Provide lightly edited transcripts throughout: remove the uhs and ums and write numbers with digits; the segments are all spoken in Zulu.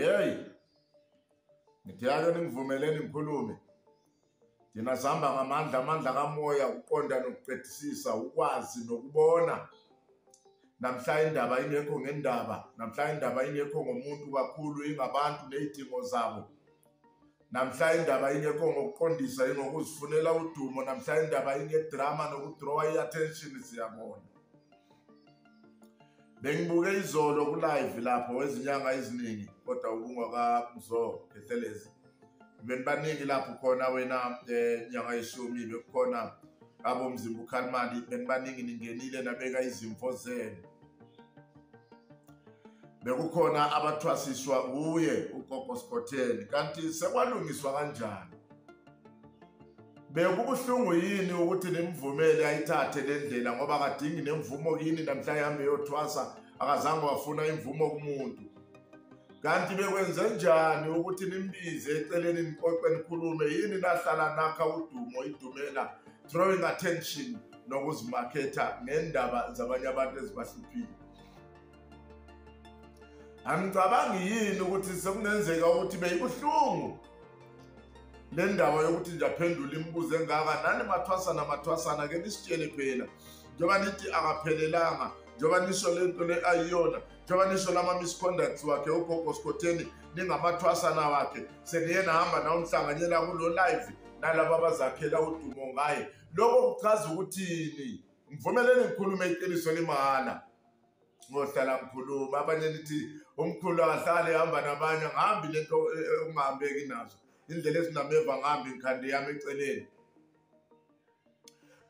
Hey, ngithi ake ningivumeleni ngikhulume. Thina sihamba ngamandla, amandla kamoya, ukuqonda nokuqedisisa, ukwazi nokubona. Namhla indaba ingekho ngendaba, namhla indaba ingekho ngomuntu kakhulu, ingabantu nezidingo zabo. Namhla indaba ingekho ngokuqondisa, ingokuzifunela udumo, namhla indaba ingedrama nokudrawa i-attention, siyabona. Bengibuke izolo ku-live lapho wezinyanga eziningi, kodwa ubungwakamzo Khehlelezi. Benibaningi lapho khona wena nyanga yeshumi, bekukhona abomzimba ukhalimali, benibaningi ningenile nabeka izimvo zenu. Bekukhona abathwasiswa kuye uGogo Skhotheni, kanti sekwalungiswa kanjani? Bekubuhlungu yini ukuthi nimvumele ayithathe le ndlela, ngoba akadingi nemvumo kini, namhla ihambe yothwasa akazange wafuna imvumo kumuntu. Kanti bekwenze njani ukuthi nimbize eceleni nixoxe nikhulume? Yini nahlala nakha udumo, idumela drawing attention nokuzimaketha ngendaba zabanye abantu ezibahluphile? Angicabangi yini ukuthi sekungenzeka ukuthi beyibuhlungu le ndaba yokuthi nje aphendule imibuzo engaka? Nani mathwasana mathwasana, ke nisitshele phela, njengoba nithi akaphelelanga, njengoba nisho le nto le ayiyona, njengoba nisho lama misconducts wakhe uGogo Skhotheni, ningamathwasana wakhe, seniye nahamba nawumhlanganyela kulo live nalabo abazakhela udumo ngaye. Lokho kuchaza ukuthini? Ngivumeleni ngikhulume iqiniso limahhala. Ngohlala ngikhuluma, abanye nithi umkhulu akahlale ehamba nabanye, angihambi lento okungahambeki nazo. Indlela ezinameva ngihambi, ngikhande yami eceleni.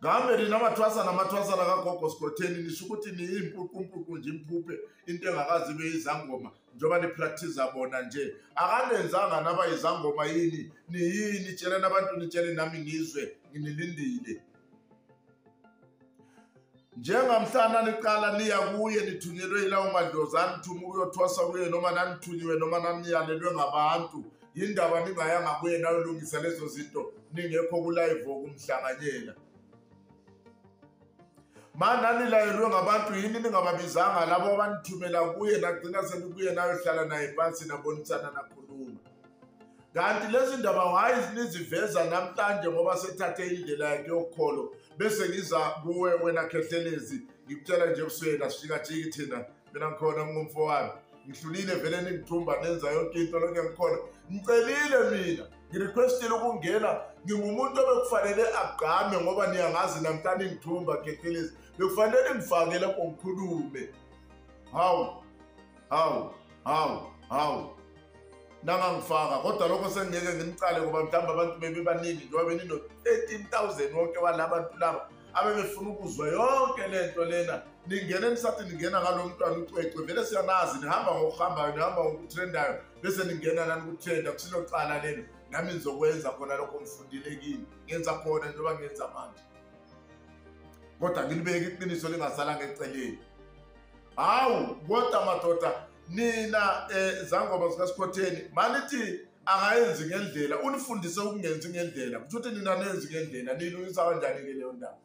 Ngihambe nina amathwasana, amathwasana kaGogo Skhotheni, nisho ukuthi niyimpuqumpuqu nje, imphuphe, into engakaze ibe yizangoma, njengoba nipractice bona nje. Akanenzanga naba yizangoma yini? Niyini? Tsheleni abantu, nitshele nami ngizwe, nginilindile. Njengamhlana niqala niya kuye, nithunyelwe yilawo madlozi anithuma ukuyothwasa kuye, noma nanithunyiwe noma naniyalelwe ngabantu, yindaba ningayanga kuye nayolungisa lezo zinto ningekho ku-live wokumhlanganyela? Ma nanilayelwe ngabantu, yini ningababizanga labo abanithumela kuye, nagcina senikuye nayohlala naye phansi, nabonisana, nakhuluma? Kanti lezi ndaba hayi niziveza namhlanje ngoba sethathe indlela yakhe yokholo. Bese ngiza kuwe wena Khehlelezi, ngikutshela nje ebusweni, asijikajiki thina, mina ngikhona, ngingumfo wami, ngihlulile vele ningithumba nenza yonke into lokho ngikhona. Ngicelile mina, ngirequestile ukungena, ngingumuntu obekufanele agqame ngoba niyangazi namhlanje ningithumba Khehlelezi, bekufanele ngifake lapho ngikhulume. Hawu hawu hawu hawu, nangangifaka, kodwa lokho sengingeke ngimcale ngoba mhlawumbe abantu bebebaningi, njengoba benino-13,000 wonke walabantu laba abebefuna ukuzwa yonke le nto lena. Ningene nisathi ningena ngalo mntwana ucwecwe, vele siyanazi nihamba ngokuhambayo, nihamba ngokutrendayo, bese ningena nani kutrenda. Kusilocala lelo, nami ngizokwenza khona lokho ngifundile kini, ngenza khona njengoba ngenza manje, kodwa ngilibeke iqiniso lingasalanga eceleni. Hawu, kodwa madoda nina zangoma zikaSkhotheni, manithi akayenzi ngendlela, unifundise ukungenzi ngendlela, kusho ukuthi nina nenzi ngendlela, nilungisa kanjani-ke leyo ndaba?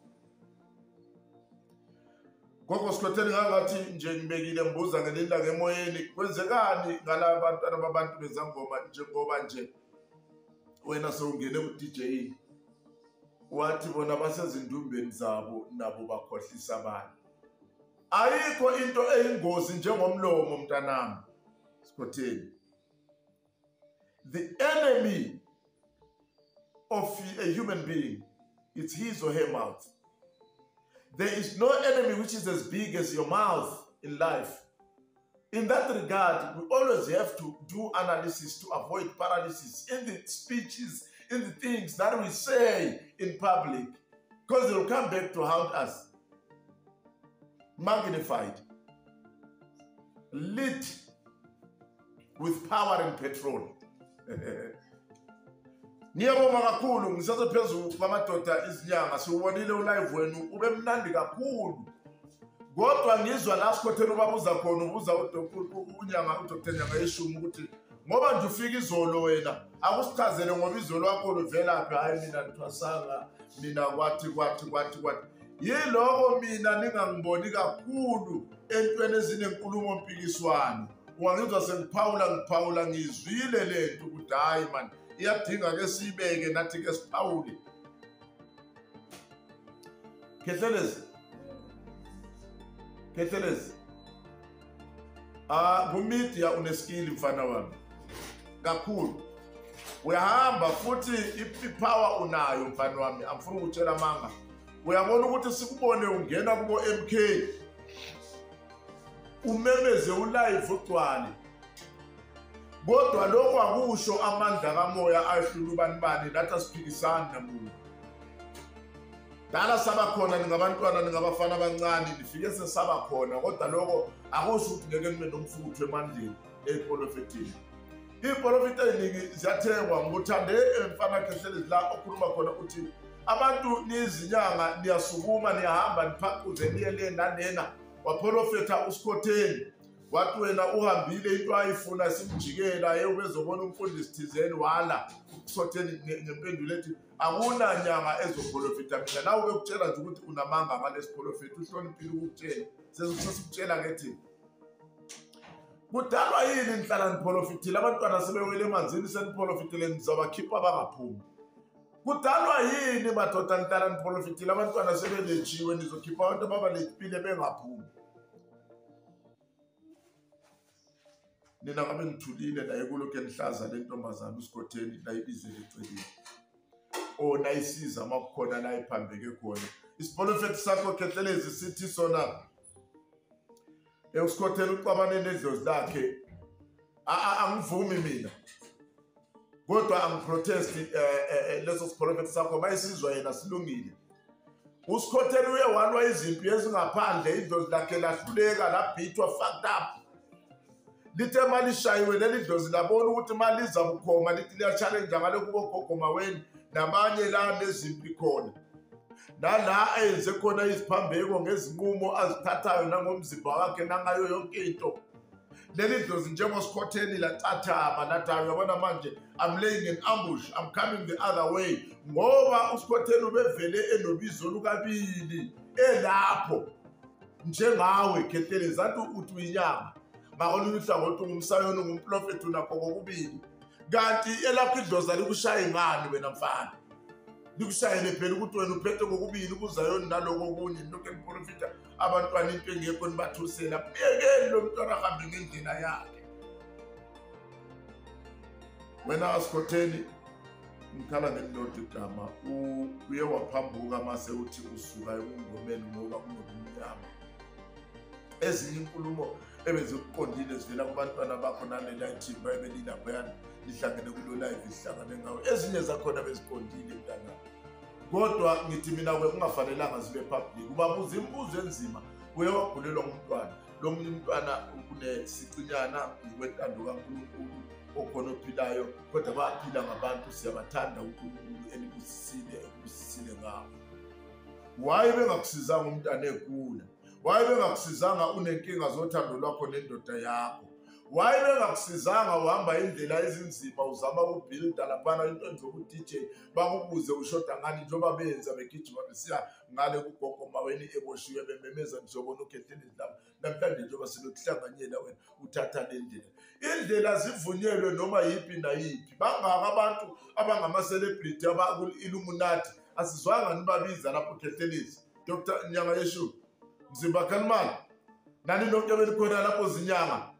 Gogo Skhotheni, ngangathi nje ngibekile ngibuza ngelinye ilanga emoyeni, kwenzekani ngala bantwana babantu bezangoma, njengoba nje wena sewungene ku-DJ, wathi bona basezindumbeni zabo nabo bakhohlisa abantu. Ayikho into eyingozi njengomlomo, mntanami Skhotheni. The enemy of a human being is his or her mouth. There is no enemy which is as big as your mouth in life. In that regard, we always have to do analysis to avoid paralysis in the speeches, in the things that we say in public, because they will come back to haunt us. Magnified, lit with power and petrol. Ngiyabonga kakhulu, ngisasephezulu kwamadoda izinyanga, siwubonile ulive wenu ube mnandi kakhulu. Kodwa ngizwa la Sikhotheni ubabuza khona, ubuza unyanga uDr Nyanga Yeshumi ukuthi ngoba nje ufika izolo wena, akusichazele ngoba izolo wakho luvelaphi. Hayi, mina ngithwasanga mina, kwathi kwathi kwathi kwathi. Yiloko mina ningangiboni kakhulu entweni ezinenkulumo mpikiswano. Ungangizwa sengiphawula ngiphawula ngizwile lento ukuthi hayi man, iyadinga ke sibeke nathi ke siphawule. Khehlelezi. Khehlelezi. Ku-media uneskill mfana wami. Kakhulu. Uyahamba futhi ipower unayo mfana wami, angifuni ukutshela manga. Uyabona ukuthi sikubone ungena kubo MK. Umemeze ulive ugcwale. Kodwa lokho akusho amandla kamoya ahlula ubani bani, nathi asiphikisani namuntu. Dala sabakhona ningabantwana ningabafana abancane nifike sesabakhona, kodwa lokho akusho ukuthi ngeke nibe nomfutho emandleni eprofetini. Iprofeti eziningi ziyathengwa. Ngikuthande mfana Khehlelezi la okhuluma khona uthi abantu nizinyanga niyasukuma niyahamba niphaquze niye le nalena. Waprofetha uSikhotheni wathi wena uhambile into ayifuna simjikela yeye ubezobona umfundisi thizeni wala uSikhotheni ngempendulo ethi akuna nyanga ezoprofetha mina. Nawe ubekutshela nje ukuthi unamanga ngalesiprofetha, uhloniphile ukukutshela. Sesikutshela ngethi kudalwa yini nihlala niprofethile abantwana sebewele emanzini, seniprofethile nizobakhipha bangaphumi. Kudalwa yini madoda nihlala niprofethile abantwana sebeletshiwe nizokhipha abantu ababalethile bengaphumi. Nina ngabe ngithulile naye kulokhu enihlaza le ntombazane uSikhotheni nayibizele eceleni. O nayisiza makukhona la iphambeke khona. Isiprofethi sakho Khehlelezi sithi sona uSikhotheni uxabane nedlozi lakhe. Angivumi mina. Kodwa angiprotest leso siprofethi sakho mayisizwa yena silungile. uSikhotheni uye walwa izimpi ezingaphandle, idlozi lakhe lahluleka labhithwa fucked up. Lithe malishayiwe leli dlozi labona ukuthi maliza bukhoma lithi liya-challenge ngale kubo gogo maweni nabanye la nezimpi khona. Nala ayenze khona iziphambeko ngezinqumo azithathayo nangomzimba wakhe nangayo yonke into. Leli dlozi njengoSikhotheni lacathama lathi uyabona manje I'm laying an ambush, I'm coming the other way. Ngoba uSikhotheni ubevele enobizo lukabili elapho njengawe Khehlelezi athi uthi uyinyanga. Ngakolunye uhlangothi ungumsayoni ungumprofethi unakho kokubili. Kanti elapho idlozi alikushaye ngani wena mfana? Likushayele phela ukuthi wena uphethe kokubili kuzayoni naloko okunye, nilokhu eniprofitha abantwana into engekho nibathusela. Myekeni lo mntwana ahambe ngendlela yakhe. Wena Sikhotheni ngikhala ngelilodwa igama, uye waphambuka mase uthi usuka ekungomeni ngoba kunobumnyama. Ezinye inkulumo ebezikuqondile zivela kubantwana bakho nalela thimba ebelilaphayana lihlangene kulo live lihlangane ngawe. Ezinye zakhona beziqondile mntana. Kodwa ngithi mina kungafanelanga zibe public. Ubabuza imibuzo enzima, uye wagulelwa ngumntwana. Lo munye umntwana unesicinyana ngokwentando kaNkulunkulu okhona ophilayo, kodwa baphila ngabantu siyabathanda uNkulunkulu elibusisile ekubusisile ngabo. Why bengakusizanga umntana egula? Why bengakusizanga unenkinga zothando lwakho nendoda yakho? Why bengakusizanga uhamba indlela ezinzima uzama ukubuilda laphana into njengoku-DJ bakubuze ushoda ngani njengoba benza begijima besiya ngale kugogo maweni eboshiwe bememeza ngizobona uKhehlelezi lapha. Namhlanje njengoba silokuhlanganyela wena uthatha le ndlela. Indlela zivunyelwe noma yiphi nayiphi. Bangaka abantu abangama-celebrity abaku-Illuminati asizwanga nibabiza lapho Khehlelezi. Dr. Nyanga Yeshu, Mzimba Khalimali, nani nonke belikhona lapho zinyanga.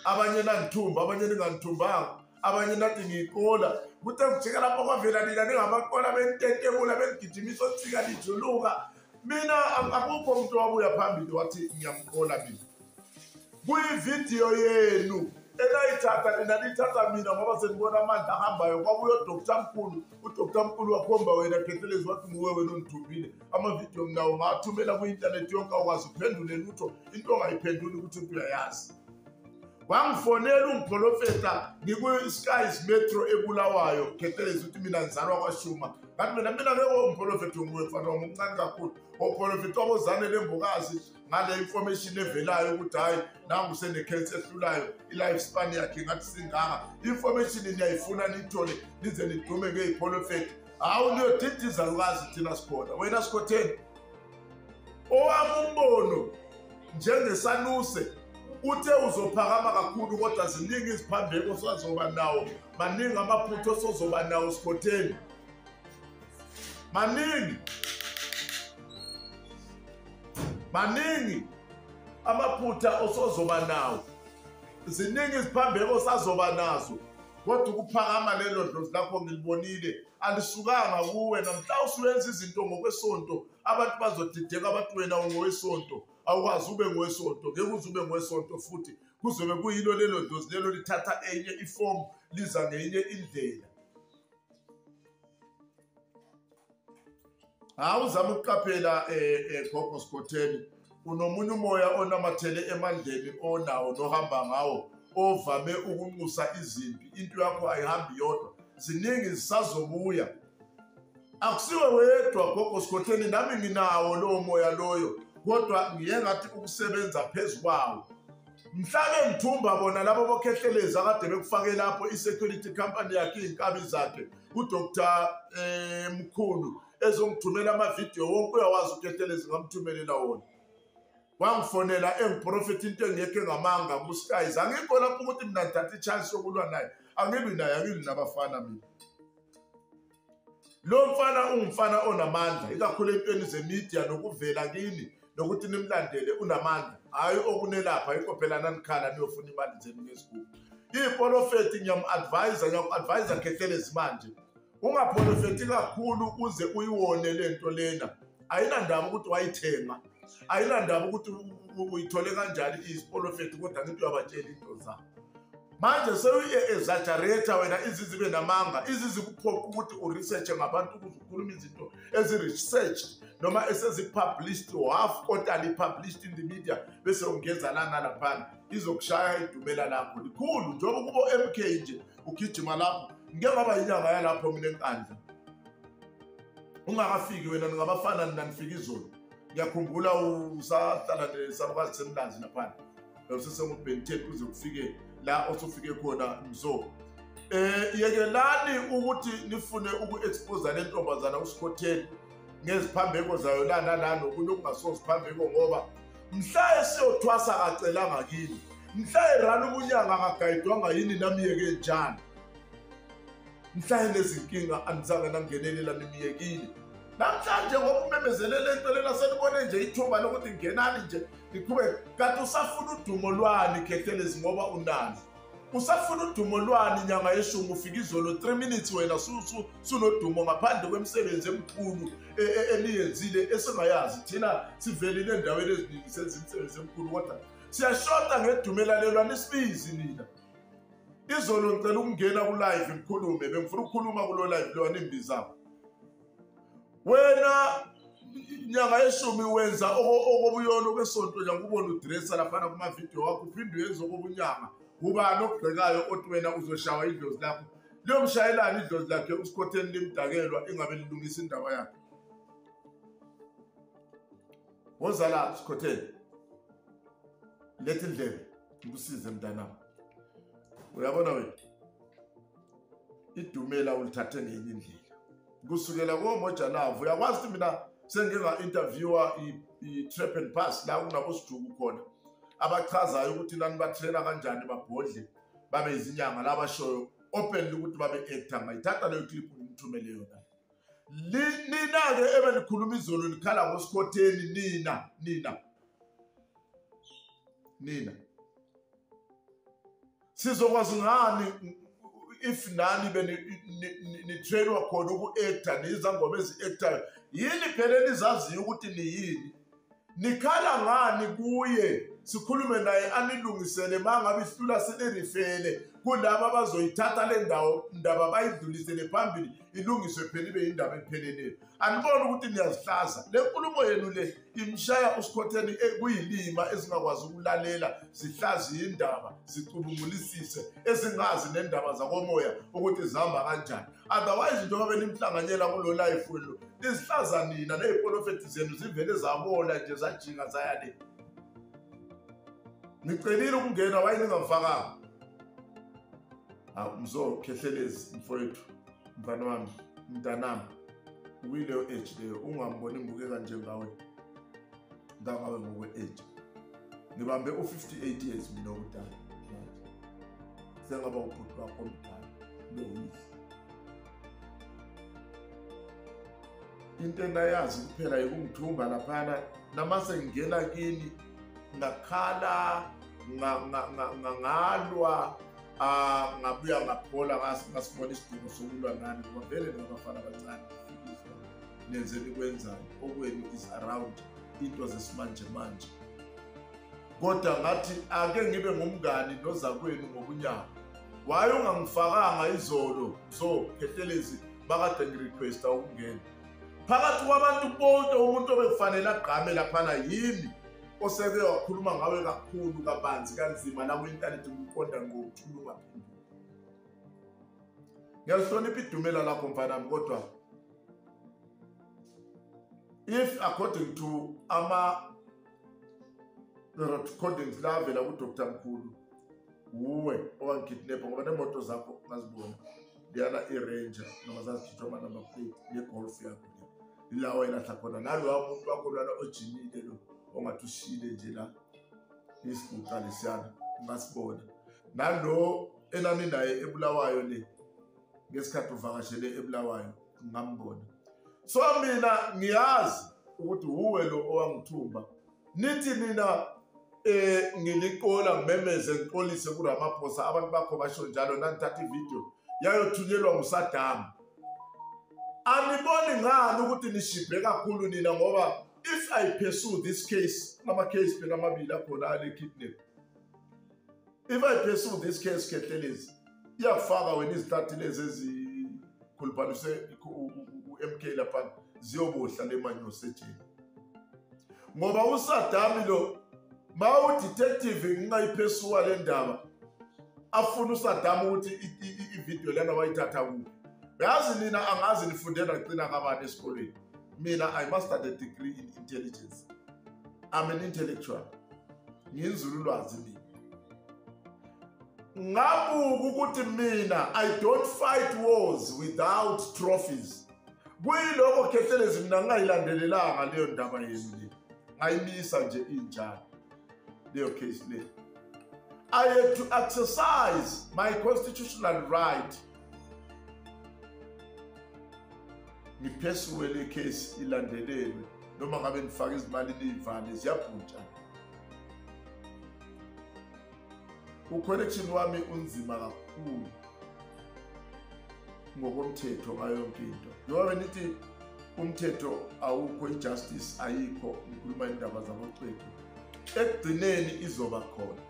Abanye nangithumba, abanye ningangithumbanga, abanye nathi ngiyiqola. Kuthe kujika lapho kwavela nina ningamaqola benitentekula benigijimisa otsika lijuluka. Mina akukho umuntu owabuya phambili wathi ngiyamqola mina. Kuyividiyo yenu enayithatha nina nithatha mina ngoba senibona amandla ahambayo. Kwabuya uDr Mkhulu, uDr Mkhulu wakhomba wena Khehlelezi wathi nguwe wena ondithumbile. Amavidiyo nginawo ngathumela kwi-intanethi yonke, awukwazi uphendule lutho. Into ongayiphenduli ukuthi uyayazi. Wangifonela ungiprofetha ngikwi-Skies Metro eBulawayo Khehlelezi ukuthi mina ngizalwa kwaShuma. Ngathi mina ngeke umprofetha nguwe mfana wami, umncane kakhulu. Oprofetha wabozane lembokazi ngale information evelayo ukuthi hayi nangu sene-cancer ehlulayo, i-life span yakhe ngathi singaka. Information niyayifuna niyithole nize nidume ngeyiprofethi. Hawu niyodida izalukazi thina sikhona. Wena Sikhotheni, owami umbono njengesanuse Uthe uzophakama kakhulu kodwa ziningi iziphambeko osazoba nawo, maningi amaphutha osozoba nawo Skhotheni, maningi maningi amaphutha osozoba nawo, ziningi iziphambeko osazoba nazo, kodwa ukuphakama lelo dlozi lakho ngilibonile alisukanga kuwe. Namhla usuyenza izinto ngokwesonto abantu bazodideka, abantu wena ungowesonto, awukwazi ube ngowesonto, ngeke uze ube ngowesonto futhi kuzobe kuyilo lelo dlozi lelo lithatha enye ifomu liza ngenye indlela. Hawu, uzama ukuqaphela gogo Skhotheni, unomunye umoya onamathele emandleni onawo nohamba ngawo ovame ukunxusa izimpi. Into yakho ayihambi yodwa, ziningi zisazobuya. Akusiwe wedwa gogo Skhotheni, nami nginawo lowo moya loyo, kodwa ngiye ngathi ukusebenza phezu kwawo. Mhla ngithumba bona labo bokhehlelezi akade bekufake lapho i-security company yakhe, iy'nkabi zakhe, uDr Mkhulu ezongithumela amavidiyo wonke, uyawazi ukhehlelezi ngamthumelela wona. Wangifonela engiprofetha into engekho engamanga kuSkies. Angikho lapho ukuthi mina ngithatha i-chance yokulwa naye, angilwi naye, angilwi nabafana mina. Lo mfana ungumfana onamandla, ikakhulu entweni zemedia nokuvela kini nokuthi nimlandele, unamandla. Hhayi okunelapha, yikho phela nanikhala niyofuna imali zenu ngesigubhu. Iy'profethi ngiyam-advise, ngiyaku-advise Khehlelezi manje, ungaprofethi kakhulu uze uyiwone le nto lena. Ayinandaba ukuthi wayithenga, ayinandaba ukuthi uyithole kanjani isiprofethi, kodwa ngithi uyabatshela into zakho. Manje sewuyi-exaggerate wena, izizibe namanga, izizikuphoqa ukuthi uresearche ngabantu ukuze ukhulume izinto ezi-researched noma esezi-published or half quarterly published in the media, bese ungeza la nalaphana, izokushaya idumela lakho likhulu. Njengoba kubo MK nje ugijima lapho, ngike ngaba yinyanga yalapho mina eNkandla. Ungakafiki wena, ningabafana nina nifika izolo. Ngiyakhumbula usahlala nesalukazi semlanzi laphana, usesengu-Ben 10 kuze kufike la osufike khona mzo. Yekelani ukuthi nifune uku-expose le ntombazana uSkhotheni ngeziphambeko zayo la nala nokunye okungasoziphambeko, ngoba mhla esiyothwasa akacelanga kini, mhla erana ubunyanga akagayidwanga yini, namiyeke njani? Mhla enezinkinga anizange nangenelela, nimiyekile. Namhlanje ngoba umemezele lento lena senibone nje ithuba lokuthi ngenani nje niqhubeke, kanti usafuna udumo lwani Khehlelezi ngoba unani? Usafuna udumo lwani nyanga yeshumi? Ufika izolo 3 minutes wena sunodumo ngaphandle kwemisebenzi emikhulu eniyenzile esingayazi thina. Sivelile endaweni eziningi senza imisebenzi emikhulu, kodwa siyashoda ngedumela lelo, anisibizi nina. Izolo ngicela ukungena ku-live ngikhulume, bengifuna ukukhuluma kulo live lo animbizako. Wena nyanga yeshumi wenza okobuyona kwesonto nje, ngikubona udressa laphana kumavidiyo wakho, uphinde uyenze okobunyanga. Ubani okugxekayo othi wena uzoshawa idlozi lakho? Liyomshayelani idlozi lakhe uSkhotheni limdakelwa ingabe lilungisa indaba yakhe? Woza la Skhotheni, letha indlebe ngikusize mntanami. Uyabona wena, idumela ulithathe ngenye indlela kusukela koMoja Love. Uyakwazi ukuthi mina sengike nga-interviewa i-Trap and Pass la kunabosijuku khona abachazayo ukuthi nani batraina kanjani babhodle babe izinyanga, labashoyo openly ukuthi babe actor. Ngayithatha leyo clip ngimthumele yona. Nina-ke ebenikhuluma izolo nikhala ngoSkhotheni, nina nina nina sizokwazi ngani if nani benitrainwa khona uku-acta, niyizangoma ezi-actayo? Yini phela enizaziyo ukuthi niyini? Nikhala ngani kuye? Sikhulume naye anilungisele, ma ngabe ihlula senirifele kulaba abazoyithatha le ndawo ndaba bayidlulisele phambili, ilungiswe phela ibe yindaba epheleleyo. Aniboni ukuthi niyazihlaza? Le nkulumo yenu le imshaya uSkhotheni kuyilima ezingakwazi ukulalela, zihlaziye indaba, zicubungulisise, ezingazi nendaba zakomoya ukuthi zihamba kanjani. Otherwise njengoba benimhlanganyela kulo live wenu, nizihlaza nina ney'profethi zenu zivele zabola nje, zajika zaya le. Ngicelile ukungena, wayeningangifakanga. Hawu Mzo Khehlelezi mfowethu, mfana wami, mntanami, ukuyileyo age leyo, ungamboni ngibukeka njengawe, ngangawe ngokwe-age. Ngibambe u-58 years mina obudala manje. Sengaba ubhuti wakho omdala lo uyise. Into endayazi kuphela ikungithumba laphana namase ngingena kini ngakhala ngalwa ngabuya ngaphola ngasibona isidingo sokulwa nani ngoba vele nabafana abancane nenze nikwenzayo okwenu is around into zesimanje manje. Kodwa ngathi ake ngibe ngumngani nozakwenu ngobunyama. Waye ungangifakanga izolo so Khehlelezi bakade ngirequesta ukungena. Phakathi kwabantu bonke umuntu obekufanele agqame laphana yimi oseke wakhuluma ngawe kakhulu kabanzi kanzima la ku-intanethi ukuqonda ngokuthula ungaphenduli. Ngiyalihlonipha idumela lakho mfanami, kodwa if according to ama recordings lavela ku-Dr. Mkhulu uwe owangikidnapha ngoba nemoto zakho ngazibona liyana i-Ranger noma zazikhithwa ama-number plate le-Golf yakho le ila wayelahla khona nalowa muntu wakho lwana ojimile lo ongathi ushile nje la isiguqa lesiyana ngasibona nalo enani naye eBulawayo le ngesikhathi uvakashele eBulawayo ngambona. So mina ngiyazi ukuthi uwe lo owangithumba. Nithi nina ngiliqola ngimemeze ngixolise kuRamaphosa abantu bakho basho njalo nangithatha ivideo yayothunyelwa nguSaddam. Aniboni ngani ukuthi nishibhe kakhulu nina ngoba if I pursue this case, nama case phela amabili akhona ale kidnap. If I pursue this case Khehlelezi iyakufaka wena izihlathi lezi ezikhuluphalise u-MK lapha ziyobohla lemanyosi ejele. Ngoba uSaddam lo mawu detective ngingayiphesuwa le ndaba afuna uSaddam ukuthi ivideo lena wayithatha kuphi. Yazi nina angazi nifunde nagcina kabani esikolweni. Mina I mastered a degree in intelligence. I'm an intellectual. Nginzululwazi mina. Ngabuka ukuthi mina I don't fight wars without trophies. Kuyiloko Khehlelezi mina ngingayilandelelanga leyo ndaba yenu le. Ngayimisa nje injalo leyo case le. I had to exercise my constitutional right. Ngiphesuwe le case ilandelelwe noma ngabe nifaka izimali niyivale ziyabhuntsha. Uconnection wami unzima kakhulu ngokomthetho ngayo yonke into. Njengoba nithi umthetho awukho, ijustice ayikho, ngikhuluma indaba zaboxeko. Ekugcineni izoba khona.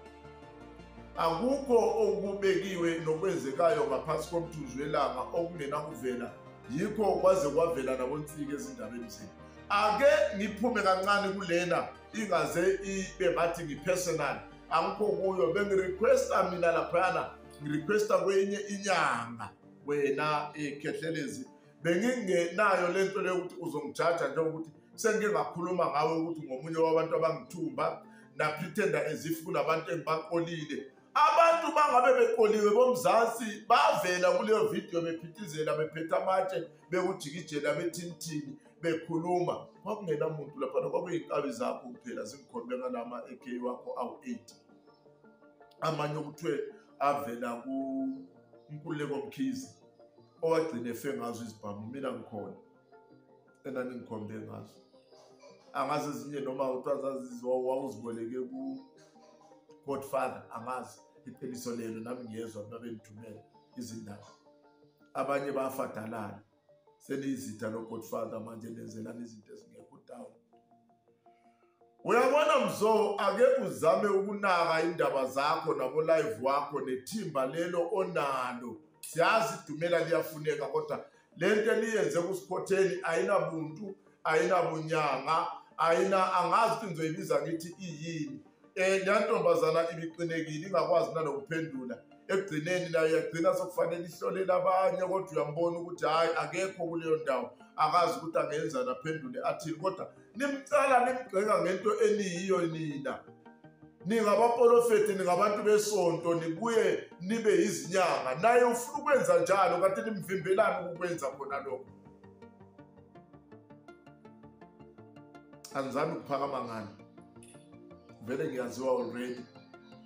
Akukho okubekiwe nokwenzekayo ngaphansi komthunzi welanga okungenakuvela, yikho kwaze kwavela nabonsiki ezindabeni zethu. Ake ngiphume kancane kulena ingaze ibe ngathi ngipersonal. Angikho kuyo, bengirequesta mina laphana, ngirequesta kwenye inyanga wena eKhehlelezi. Bengingenayo lento leyo ukuthi uzongijaja njengokuthi sengingakhuluma ngawe ukuthi ngomunye wabantu abangithumba na pretender as if kunabantu engibaqolile. Abantu bangabe beqoliwe bomzansi bavela kuleyo video bephithizela bephethe amatshe bekujikijela bethintini bekhuluma. Kwakungena muntu laphana, kwakuyinkabi zakho kuphela zingikhombe ngalama AK wakho awu-8 amanye okuthiwe avela kuNkululeko Mkhize owagcina efe ngazo izibhamu. Mina ngikhona enani ngikhombe ngazo, angazi ezinye noma kuthiwa wawuziboleke ku-Godfather, angazi iqiniso lelo, nami ngiyezwa mina bengithumela izindaba. Abanye bayafadalala seniyizitha no-Godfather manje nenzelana izinto ezingekho down. Uyabona Mzo, ake uzame ukunaka indaba zakho nabo live wakho nethimba lelo onalo. Siyazi idumela liyafuneka, kodwa lento eniyenze kuSikhotheni ayinabuntu, ayinabunyanga, ayina angazi ukuthi ngizoyibiza ngithi iyini. Le ntombazana ibiqinekile ingakwazi nalokuphendula. Ekugcineni nayo yagcina sokufanele ihlolele abanye, kodwa uyambona ukuthi hhayi akekho kuleyo ndawo, akazi ukuthi angenzani aphendule athini. Kodwa nimcala nimgxeka ngento eniyiyo nina. Ningabaprofethi, ningabantu besonto, nibuye nibe izinyanga. Naye ufuna ukwenza njalo, kanti nimvimbelani ukukwenza khona lokho. Angizami ukuphakama ngani, Vele ngiyaziwa already.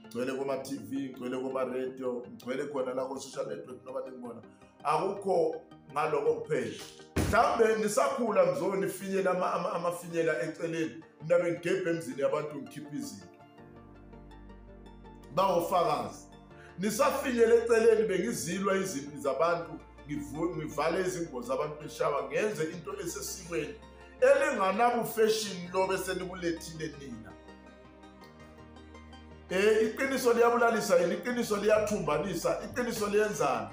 Ngcwele kuma TV, ngcwele kuma radio, ngcwele khona la ku social network noma ningibona. Akukho ngaloko kuphela. Mhlawumbe nisakhula mzonifinyela amafinyela eceleni, mina bengigebhe emzini yabantu ngikhipha izinto. Bawofakazi. Nisafinyela eceleni bengizilwa izimpi zabantu, ngivale izingozi abantu beshawa, ngenze into esesikweni elinganabufashion lo bese nikulethile nina. Iqiniso liyabulalisa yini? Iqiniso liyathumbanisa, iqiniso liyenzani?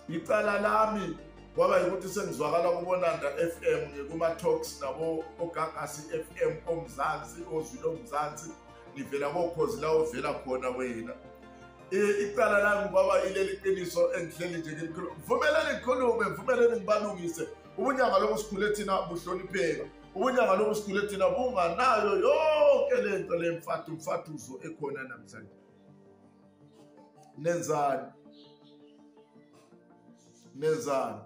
Icala lami kwaba yikuthi sengizwakala kuboNanda FM ngikuma talks nabo oGagasi FM oMzansi, Ozwi loMzansi, ngivela kokhozi la ovela khona wena. Icala lami kwaba ileli qiniso engihleli nje ngilikhuluma. Vumeleni ngikhulume, vumeleni ngibalungise. Ubunyanga lobu sikhule thina buhlonipheka. Ubunyanga lobu sikhule thina bunganayo yonke lento lemfathu mfathuzo ekhona namhlanje. Nenzani? Nenzani?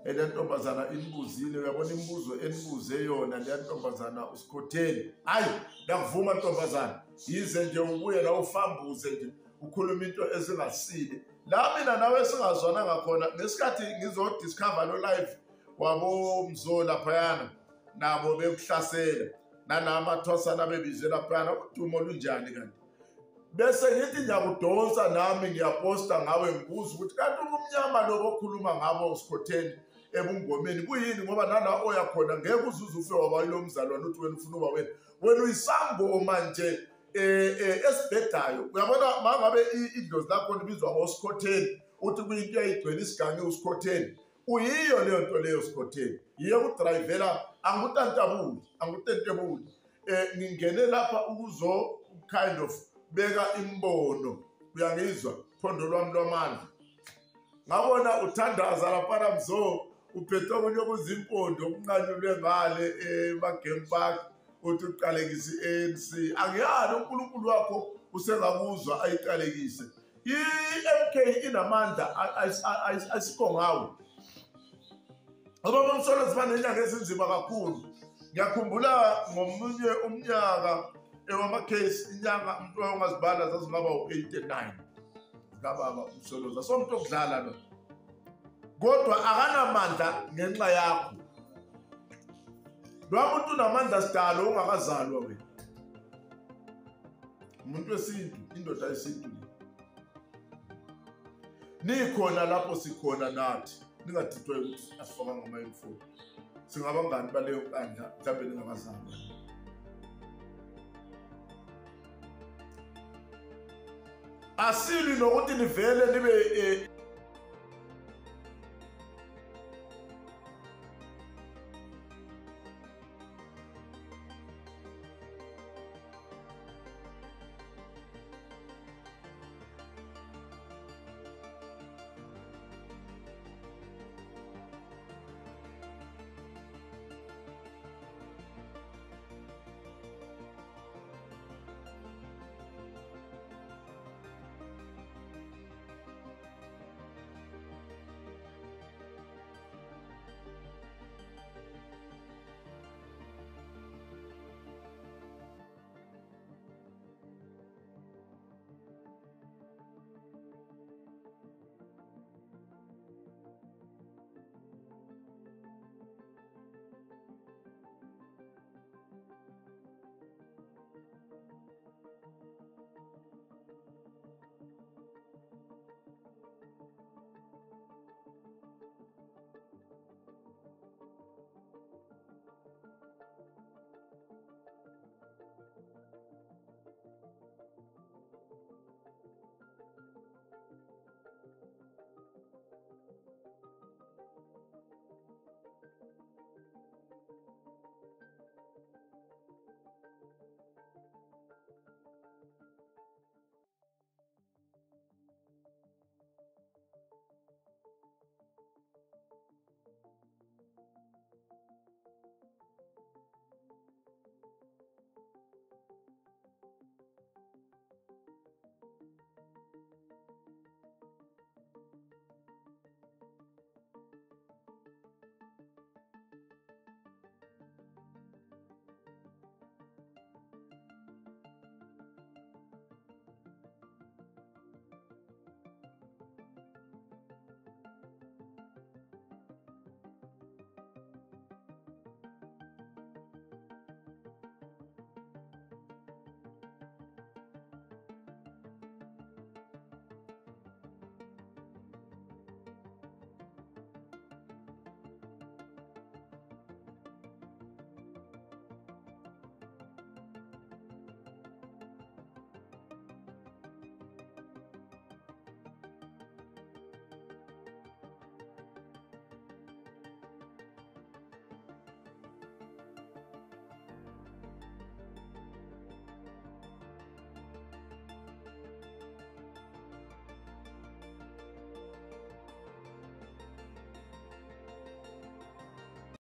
Ele ntombazana inibuzile, uyabona imibuzo enibuze yona leya ntombazana uSikhotheni. Hayi, ngiyakuvuma ntombazana. Yize nje ubuye la ufambuze nje ukhuluma into ezingasile. La mina nawe singazwana ngakhona ngesikhathi ngizodiscover lo live wabo Mzo laphayana nabo bekuhlasela nalamathwasana bebizwe laphayana udumo lunjani kanti. Bese ngithi ngiyakudonsa nami ngiyaposta ngawe ngibuza ukuthi kanti ubumnyama lobo okhuluma ngabo uSikhotheni ebungomeni kuyini, ngoba nala oya khona ngeke uzuze ufe waba yilo mzalwane uthi wena ufuna uba wena wena uyisangoma nje esibhedayo. Uyabona mangabe idlozi lakho libizwa ngoSikhotheni uthi kuyinto eyayigcwele isigange uSikhotheni, uyiyo leyo nto leyo Sikhotheni. Yiyo kudrayivela angutantabuli angutentebuli. Ngingene lapha ukuzo kind of beka imbono, uyangizwa phondo lwami lwamandla. Ngabona uthandaza lapha Mzo uphethe okunye okuzimpondo okunqanyulwe ngale ema-game park uthi uqalekise i-ANC. Angiyani uNkulunkulu wakho usengakuzwa ayiqalekise. I-MK inamandla asikho ngawe. Ngoba uMsholozi banenyanga ezinzima kakhulu. Ngiyakhumbula ngomunye umnyaka ewama-case inyanga umuntu ongazibala zazingaba u-89 zikababa uMsholozi. Asomuntu okudlala lo. Kodwa akanamandla ngenxa yakho. Lo muntu unamandla sidalo ungakazalwa wena. Umuntu wesintu, indoda yesintu le. Nikhona lapho sikhona nathi. Ningadidwa ukuthi asifakanga ama-uniform. Singabangani baleyo nkandla mhlawumbe ningakazalwa. Asili nokuthi nivele nibe